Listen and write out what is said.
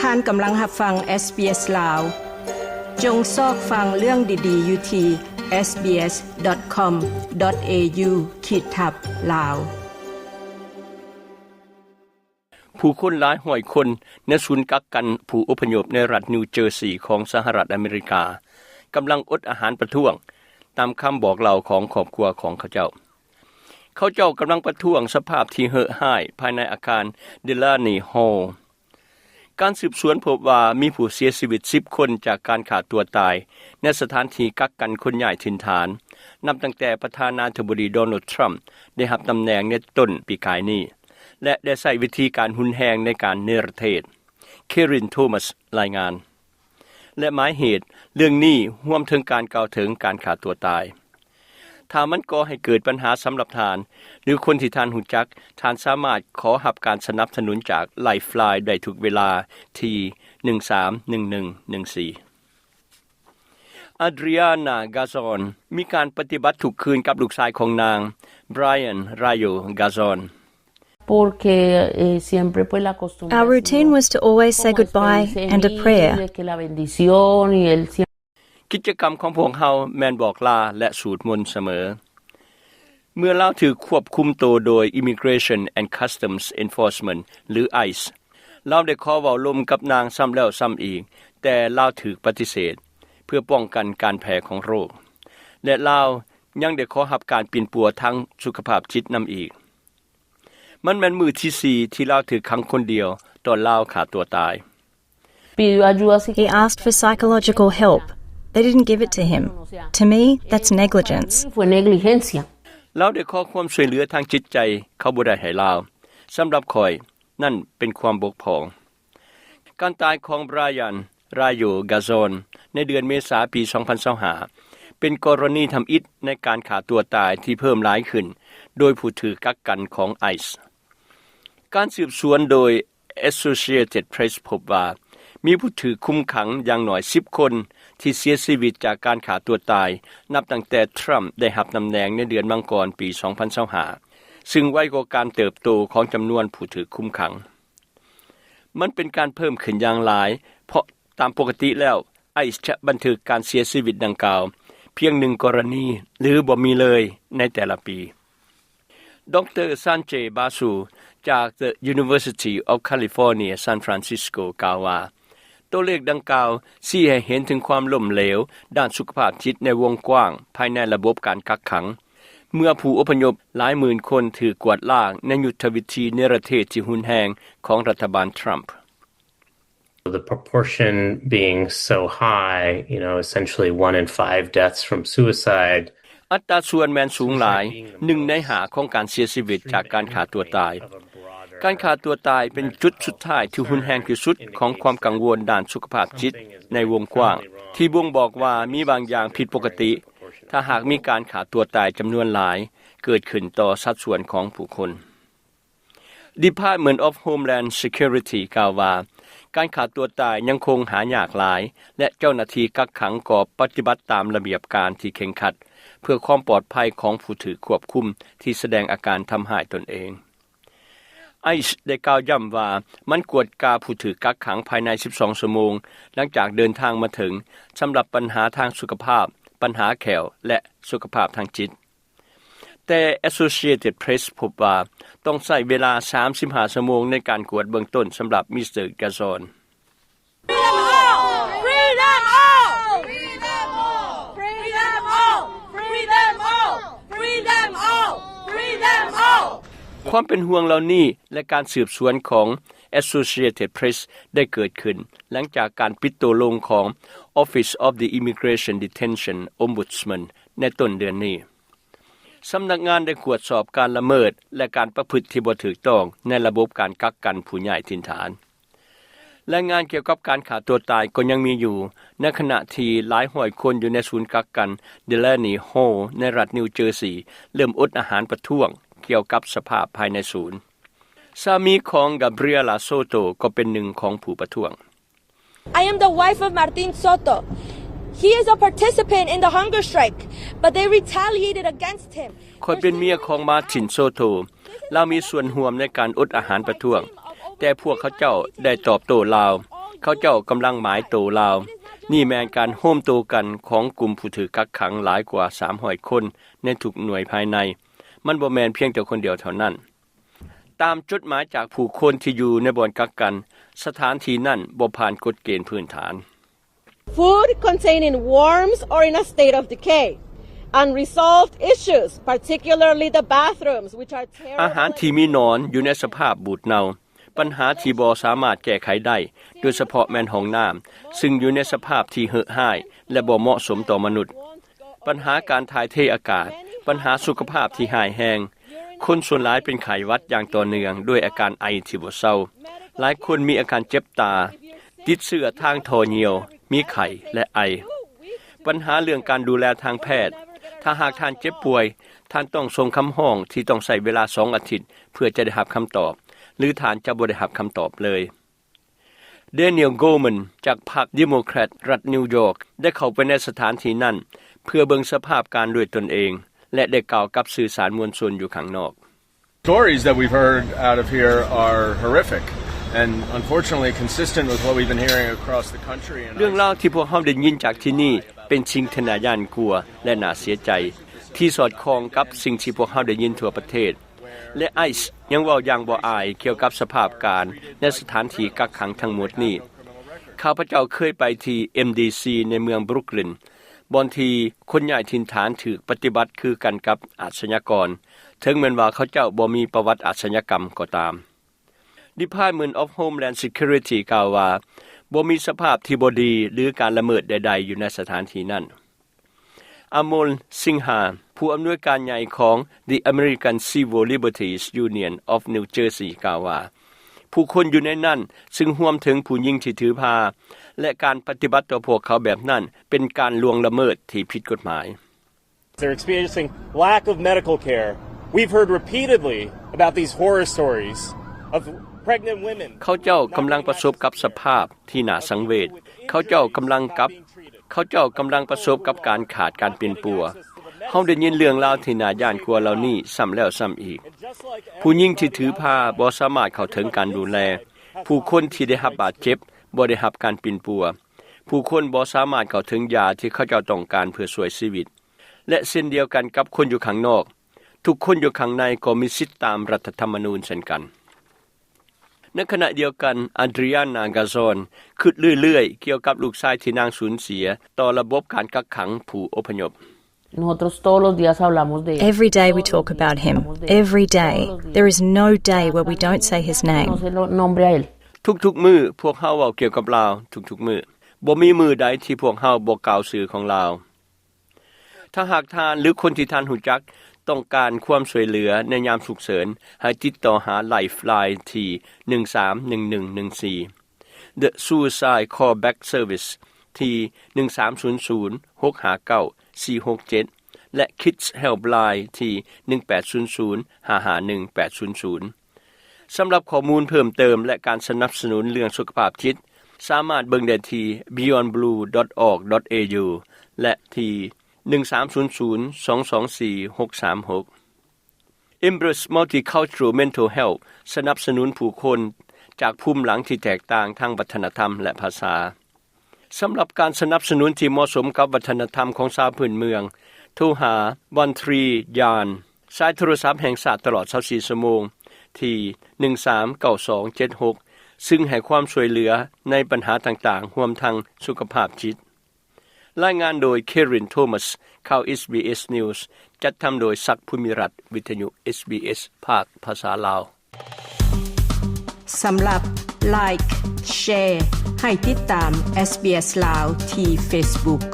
ທ່ານກຳລັງຮັບຟັງ SBS ລາວ. ຈົ່ງຊອກຟັງເລື່ອງດີໆຢູ່ທີ່ SBS.com.au ຂີດທັບ Lao. ຜູ້ຄົນຫຼາຍຮ້ອຍຄົນໃນສູນກັກກັນຜູ້ອົບພະຍົບໃນລັດນິວເຈີຊີຂອງສະຫະລັດອາເມລິກາ ກຳລັງອົດອາຫານປະທ້ວງ, ຕາມຄຳບອກເລົ່າຂອງຄອບຄົວຂອງເຂົາເຈົ້າ. ເຂົາເຈົ້າກຳລັງປະທ້ວງສະພາບທີ່ເຫີະຮ້າຍພາຍໃນອາຄານ Delaney Hall. ການສືບສວນພົບວ່າມີຜູ້ເສຍຊີວິດສິບຄົນຈາກການຂ້າຕົວຕາຍໃນສະຖານທີ່ກັກກັນຄົນຍ້າຍຖິ່ນຖານ ນັບຕັ້ງແຕ່ປະທານາທິບໍດີ Donald Trump ໄດ້ຮັບຕຳແໜ່ງໃນຕົ້ນປີກາຍນີ້ ແລະ ໄດ້ໃຊ້ວິທີການຮຸນແຮງໃນການເນລະເທດ. Karen Thomas ລາຍງານ. ແລະ ໝາຍເຫດເລື່ອງນີ້ຮວມເຖິງການກ່າວເຖິງການຂ້າຕົວຕາຍ. ຖ້າມັນກໍ່ໃຫ້ເກີດບັນຫາສຳລັບທ່ານ ຫຼື ຄົນທີ່ທ່ານຮູ້ຈັກ, ທ່ານສາມາດຂໍຮັບການສະໜັບສະໜູນຈາກ Lifeline ໄດ້ທຸກເວລາທີ່ ໜຶ່ງສາມໜຶ່ງໜຶ່ງໜຶ່ງສີ່. Adriana Garzón ມີການປະຕິບັດທຸກຄືນກັບລູກຊາຍຂອງນາງ Brian Rayo Garzón. Our routine was to always say goodbye and a prayer. ກິດຈະກຳຂອງພວກເຮົາແມ່ນບອກລາ ແລະ ສູດມົນສະເໝີ. ເມື່ອລາວຖືກຄວບຄຸມໂຕໂດຍ Immigration and Customs Enforcement ຫຼື ICE, ລາວໄດ້ຂໍເວົ້າລົມກັບນາງຊ້ຳແລ້ວຊ້ຳອີກ, ແຕ່ລາວຖືກປະຕິເສດ ເພື່ອປ້ອງກັນການແຜ່ຂອງໂລກ ແລະ ລາວຍັງໄດ້ຂໍຮັບການປິ່ນປົວທາງສຸຂະພາບຈິດນຳອີກ. ມັນແມ່ນມື້ທີສີ່ທີ່ລາວຖືກຂັງຄົນດຽວຕອນລາວຂ້າຕົວຕາຍ. He asked for psychological help. They didn't give it to him. To me, that's negligence. ລາວໄດ້ຂໍຄວາມຊ່ວຍເຫຼືອທາງຈິດໃຈ, ເຂົາບໍ່ໄດ້ໃຫ້ລາວ. ສຳລັບຂ້ອຍ, ນັ້ນເປັນຄວາມບົກຜ່ອງ. ການຕາຍຂອງ Brian Rayo Garzón ໃນເດືອນເມສາປີສອງພັນຊາວຫ້າ ເປັນກໍລະນີທຳອິດໃນການຂ້າຕົວຕາຍທີ່ເພີ່ມຫຼາຍຂຶ້ນໂດຍຜູ້ຖືກກັກກັນຂອງ ICE. ການສືບສວນໂດຍ Associated Press ພົບວ່າ ມີຜູ້ຖືກຄຸມຂັງຢ່າງໜ້ອຍສິບຄົນທີ່ເສຍຊີວິດຈາກການຂ້າຕົວຕາຍ ນັບຕັ້ງແຕ່ Trump ໄດ້ຮັບຕຳແໜ່ງໃນເດືອນມັງກອນປີສອງພັນຊາວຫ້າ ຊຶ່ງໄວກວ່າການເຕີບໂຕຂອງຈຳນວນຜູ້ຖືກຄຸມຂັງ. ມັນເປັນການເພີ່ມຂຶ້ນຢ່າງຫຼາຍ, ເພາະຕາມປົກກະຕິແລ້ວ ICE ຈະບັນທຶກການເສຍຊີວິດດັ່ງກ່າວພຽງໜຶ່ງກໍລະນີ ຫຼື ບໍ່ມີເລີຍໃນແຕ່ລະປີ. ດຣ. Sanjay Basu ຈາກ The University of California San Francisco ກ່າວວ່າ ໂຕເລກດັ່ງກ່າວຊີ້ໃຫ້ເຫັນເຖິງຄວາມລົ້ມເຫຼວດ້ານສຸຂະພາບຈິດໃນວົງກວ້າງພາຍໃນລະບົບການກັກຂັງ ເມື່ອຜູ້ອົບພະຍົບຫຼາຍໝື່ນຄົນຖືກກວາດລ້າງໃນຍຸດທະວິທີເນລະເທດທີ່ຮຸນແຮງຂອງລັດຖະບານ Trump. The proportion being so high, you know, essentially one in five deaths from suicide. ອັດຕາສ່ວນແມ່ນສູງຫຼາຍ, ໜຶ່ງໃນຫ້າຂອງການເສຍຊີວິດຈາກການຂ້າຕົວຕາຍ. ການຂ້າຕົວຕາຍເປັນຈຸດສຸດທ້າຍທີ່ຮຸນແຮງທີ່ສຸດຂອງຄວາມກັງວົນດ້ານສຸຂະພາບຈິດໃນວົງກວ້າງ ທີ່ບົ່ງບອກວ່າມີບາງຢ່າງຜິດປົກກະຕິ ຖ້າຫາກມີການຂ້າຕົວຕາຍຈຳນວນຫຼາຍເກີດຂຶ້ນຕໍ່ສັດສ່ວນຂອງຜູ້ຄົນ. Department of Homeland Security ກ່າວວ່າ ການຂ້າຕົວຕາຍຍັງຄົງຫາຍາກຫຼາຍ ແລະ ເຈົ້າໜ້າທີ່ກັກຂັງກໍປະຕິບັດຕາມລະບຽບການທີ່ເຄັ່ງຄັດ ເພື່ອຄວາມປອດໄພຂອງຜູ້ຖືກຄວບຄຸມທີ່ສະແດງອາການທຳຮ້າຍຕົນເອງ. ICE ໄດ້ກ່າວຢ້ຳວ່າ ມັນກວດກາຜູ້ຖືກກັກຂັງພາຍໃນສິບສອງຊົ່ວໂມງ ຫຼັງຈາກເດີນທາງມາເຖິງ ສຳລັບບັນຫາທາງສຸຂະພາບ, ບັນຫາແຂ້ວ ແລະ ສຸຂະພາບທາງຈິດ. ແຕ່ Associated Press ພົບວ່າຕ້ອງໃຊ້ເວລາສາມສິບຫ້າຊົ່ວໂມງໃນການກວດເບື້ອງຕົ້ນສຳລັບ Mr. Garzón. Free them all! Free them all! Free them all! Free them all! Free them all! Free them all! Free them all! ຄວາມເປັນຫ່ວງເຫຼົ່ານີ້ ແລະ ການສືບສວນຂອງ Associated Press ໄດ້ເກີດຂຶ້ນ ຫຼັງຈາກການປິດໂຕລົງຂອງ Office of the Immigration Detention Ombudsman ໃນຕົ້ນເດືອນນີ້. ສຳນັກງານໄດ້ກວດສອບການລະເມີດ ແລະ ການປະພຶດທີ່ບໍ່ຖືກຕ້ອງໃນລະບົບການກັກກັນຜູ້ຍ້າຍຖິ່ນຖານ. ລາຍງານກ່ຽວກັບການຂ້າຕົວຕາຍກໍຍັງມີຢູ່, ໃນຂະນະທີ່ຫຼາຍຮ້ອຍຄົນຢູ່ໃນສູນກັກກັນ Delaney Hall ໃນລັດ New Jersey ເລີ່ມອົດອາຫານປະທ້ວງກ່ຽວກັບສະພາບພາຍໃນສູນ. ສາມີຂອງ Gabriela Soto ກໍເປັນໜຶ່ງຂອງຜູ້ປະທ້ວງ. I am the wife of Martin Soto. He is a participant in the hunger strike, but they retaliated against him. ຂ້ອຍເປັນເມຍຂອງ Martin Soto. ລາວມີສ່ວນຮ່ວມໃນການອົດອາຫານປະທ້ວງ, ແຕ່ພວກເຂົາເຈົ້າໄດ້ຕອບໂຕ້ລາວ. ເຂົາເຈົ້າກຳລັງໝາຍໂຕລາວ. ນີ້ແມ່ນການໂຮມໂຕກັນຂອງກຸ່ມຜູ້ຖືກກັກຂັງຫຼາຍກວ່າສາມຮ້ອຍຄົນໃນທຸກໜ່ວຍພາຍໃນ. ມັນບໍ່ແມ່ນພຽງແຕ່ຄົນດຽວເທົ່ານັ້ນ. ຕາມຈົດໝາຍຈາກຜູ້ຄົນທີ່ຢູ່ໃນບ່ອນກັກກັນ, ສະຖານທີ່ນັ້ນບໍ່ຜ່ານກົດເກນພື້ນຖານ. Food containing worms or in a state of decay. Unresolved issues, particularly the bathrooms, which are ອາຫານທີ່ມີໜອນຢູ່ໃນສະພາບບູດເນົ່າ, ບັນຫາທີ່ບໍ່ສາມາດແກ້ໄຂໄດ້, ໂດຍສະເພາະແມ່ນຫ້ອງນ້ຳ, ຊຶ່ງຢູ່ໃນສະພາບທີ່ເຫີະຮ້າຍ ແລະ ບໍ່ເໝາະສົມຕໍ່ມະນຸດ. ບັນຫາການຖ່າຍເທອາກາດ, ບັນຫາສຸຂະພາບທີ່ຮ້າຍແຮງ, ຄົນສ່ວນຫຼາຍເປັນໄຂ້ຫວັດຢ່າງຕໍ່ເນື່ອງດ້ວຍອາການໄອທີ່ບໍ່ເຊົາ. ຫຼາຍຄົນມີອາການເຈັບຕາ, ຕິດເຊື້ອທາງທໍ່ຍ່ຽວ, ມີໄຂ້ ແລະ ໄອ. ບັນຫາເລື່ອງການດູແລທາງແພດ. ຖ້າຫາກທ່ານເຈັບປ່ວຍ, ທ່ານຕ້ອງສົ່ງຄຳຮ້ອງທີ່ຕ້ອງໃຊ້ເວລາສອງອາທິດເພື່ອຈະໄດ້ຮັບຄຳຕອບ, ຫຼື ທ່ານຈະບໍ່ໄດ້ຮັບຄຳຕອບເລີຍ. Daniel Goleman ຈາກພັກ Democrat ລັດ New York ໄດ້ເຂົ້າໄປໃນສະຖານທີ່ນັ້ນເພື່ອເບິ່ງສະພາບການດ້ວຍຕົນເອງ ແລະ ໄດ້ກ່າວກັບສື່ສານມວນຊົນຢູ່ຂ້າງນອກ. Stories that we've heard out of here are horrific and unfortunately consistent with what we've been hearing across the country and ເລື່ອງລາວທີ່ພວກເຮົາໄດ້ຍິນຈາກທີ່ນີ້ເປັນສິ່ງທີ່ໜ້າຢ້ານກົວ ແລະ ໜ້າເສຍໃຈ ທີ່ສອດຄ່ອງກັບສິ່ງທີ່ພວກເຮົາໄດ້ຍິນທົ່ວປະເທດ. ແລະ ໄອສ໌ຍັງເວົ້າຢ່າງບໍ່ອາຍກ່ຽວກັບສະພາບການໃນສະຖານທີ່ກັກຂັງທັງໝົດນີ້. ຂ້າພະເຈົ້າເຄີຍໄປທີ່ MDC ໃນເມືອງ Brooklyn ບ່ອນທີ່ຄົນຍ້າຍຖິ່ນຖານຖືກປະຕິບັດຄືກັນກັບອາຊະຍາກອນ, ເຖິງແມ່ນວ່າເຂົາເຈົ້າບໍ່ມີປະຫວັດອາຊະຍາກຳກໍຕາມ. Department of Homeland Security ກ່າວວ່າ ບໍ່ມີສະພາບທີ່ບໍ່ດີ ຫຼື ການລະເມີດໃດໆຢູ່ໃນສະຖານທີ່ນັ້ນ. Amol Sinha ຜູ້ອຳນວຍການໃຫຍ່ຂອງ The American Civil Liberties Union of New Jersey ກ່າວວ່າ ຜູ້ຄົນຢູ່ໃນນັ້ນ, ຊຶ່ງຮວມເຖິງຜູ້ຍິງທີ່ຖືພາ ແລະ ການປະຕິບັດຕໍ່ພວກເຂົາແບບນັ້ນ ເປັນການລ່ວງລະເມີດທີ່ຜິດກົດໝາຍ. They're experiencing lack of medical care. We've heard repeatedly about these horror stories of pregnant women. ເຂົາເຈົ້າກຳລັງປະສົບກັບສະພາບທີ່ໜ້າສັງເວດ. ເຂົາເຈົ້າກຳລັງກັບ ເຂົາເຈົ້າກຳລັງປະສົບກັບການຂາດການປິ່ນປົວ. ເຮົາໄດ້ຍິນເລື່ອງລາວທີ່ໜ້າຢ້ານກົວເຫຼົ່ານີ້ຊ້ຳແລ້ວຊ້ຳອີກ. ຜູ້ຍິງທີ່ຖືພາບໍ່ສາມາດເຂົ້າເຖິງການດູແລ. ຜູ້ຄົນທີ່ໄດ້ຮັບບາດເຈັບບໍ່ໄດ້ຮັບການປິ່ນປົວ. ຜູ້ຄົນບໍ່ສາມາດເຂົ້າເຖິງຢາທີ່ເຂົາເຈົ້າຕ້ອງການເພື່ອຊ່ວຍຊີວິດ. ແລະ ເຊັ່ນດຽວກັນກັບຄົນຢູ່ຂ້າງນອກ, ທຸກຄົນຢູ່ຂ້າງໃນກໍມີສິດຕາມລັດຖະທຳມະນູນເຊັ່ນກັນ. ໃນຂະນະດຽວກັນ, Adriana Garzón ຄິດເລື້ອຍໆກ່ຽວກັບລູກຊາຍທີ່ນາງສູນເສຍຕໍ່ລະບົບການກັກຂັງຜູ້ອົບພະຍົບ. Nosotros todos los días hablamos de él. Every day we talk about him. Every day. There is no day where we don't say his name. No se lo nombre a él. ທຸກໆມື້ພວກເຮົາເວົ້າກ່ຽວກັບລາວທຸກໆມື້. ບໍ່ມີມື້ໃດທີ່ພວກເຮົາບໍ່ກ່າວຊື່ຂອງລາວ. ຖ້າຫາກທ່ານ ຫຼື ຄົນທີ່ທ່ານຮູ້ຈັກຕ້ອງການຄວາມຊ່ວຍເຫຼືອໃນຍາມສຸກເສີນ, ໃຫ້ຕິດຕໍ່ຫາ Lifeline ທີ່ ໜຶ່ງສາມໜຶ່ງໜຶ່ງໜຶ່ງສີ່, The Suicide Callback Service ທີ່ ໜຶ່ງສາມສູນສູນ ຫົກຫ້າເກົ້າ ສີ່ຫົກເຈັດ ແລະ Kids Helpline ທີ່ ໜຶ່ງແປດສູນສູນ ຫ້າຫ້າໜຶ່ງແປດສູນສູນ. ສຳລັບຂໍ້ມູນເພີ່ມເຕີມ ແລະ ການສະໜັບສະໜູນເລື່ອງສຸຂະພາບຈິດ, ສາມາດເບິ່ງໄດ້ທີ່ beyond blue dot org dot a u ແລະ ທີ່ ໜຶ່ງສາມສູນສູນ ສອງສອງສີ່ ຫົກສາມຫົກ. Embrace Multicultural Mental Health ສະໜັບສະໜູນຜູ້ຄົນຈາກພູມຫຼັງທີ່ແຕກຕ່າງທາງວັດທະນະທຳ ແລະ ພາສາ. ສຳລັບການສະໜັບສະໜູນທີ່ເໝາະສົມກັບວັດທະນະທຳຂອງຊາວພື້ນເມືອງ, ໂທຫາ One Three Yarn ສາຍໂທລະສັບແຫ່ງຊາດຕະຫຼອດຊາວສີ່ຊົ່ວໂມງ ທີ່ ໜຶ່ງສາມເກົ້າສອງເຈັດຫົກ ຊຶ່ງໃຫ້ຄວາມຊ່ວຍເຫຼືອໃນບັນຫາຕ່າງໆ ຮວມທັງສຸຂະພາບຈິດ. ລາຍງານໂດຍ Karen Thomas ຂ່າວ SBS News ຈັດທຳໂດຍ ສັກ ພູມິລັດ, ວິທະຍຸ SBS ພາກພາສາລາວ. ສຳລັບ Like, Share ໃຫ້ຕິດຕາມ SBS ລາວ ທີ່ Facebook.